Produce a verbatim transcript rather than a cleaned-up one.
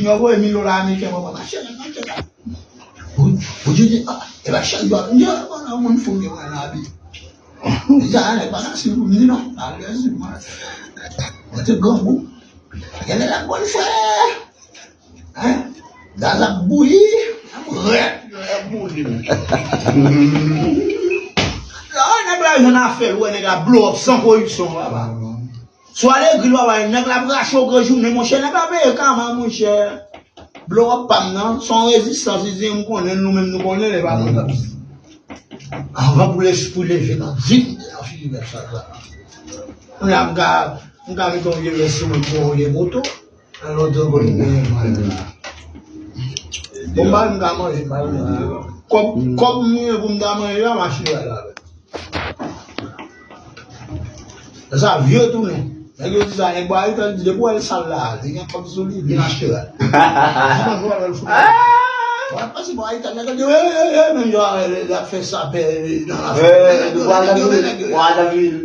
Junior voye mil dola ameriken ban mwen, mache, mache. Ou, ou di, ah, e pa chak jou ap di, ah, bon, nan moun fou gen mwen nan abi. Deja, nèg pa ka swiv pou m di non. Alèz, mwen. Mwen te grangou. Gen lè l ap bon frè. Hein? Gaz ap bouyi. Ap rèd, ap bouyi. La, nèg la jwenn afè l, wè nèg la blow up san koripsyon, papa. Si w al legliz, papa, nèg la ap rache w gran jounen, monchè, nèg la peye kama, monchè. Blow up pa m nan, se yon rezistans, li di, m konnen, nou menm nou konnen, li pa moun nan. Anvan pou lespri leve nan vi m, nan figi nèg sa la. Kounye a, m ka, m ka mete yon vye vès sou mwen, m pran yon vye moto. Nan lontan, kote m genyen manje la. Bon, m pa menm ka manje, m pa menm. Kòb, kòb m gen pou m ta manje la, m achte la. Sa vye tounen. Nèg yo di sa, nèg bò Ayiti, di depi w wè l sal la, li gen kòb sou li, vin achte la. Ou pa wè l fout. Wè, pase bò Ayiti, nèg yo di, e, e, e, menm jan, e, l ap fè sa, pè, nan la. Wè, nou pa la vil, pa la vil.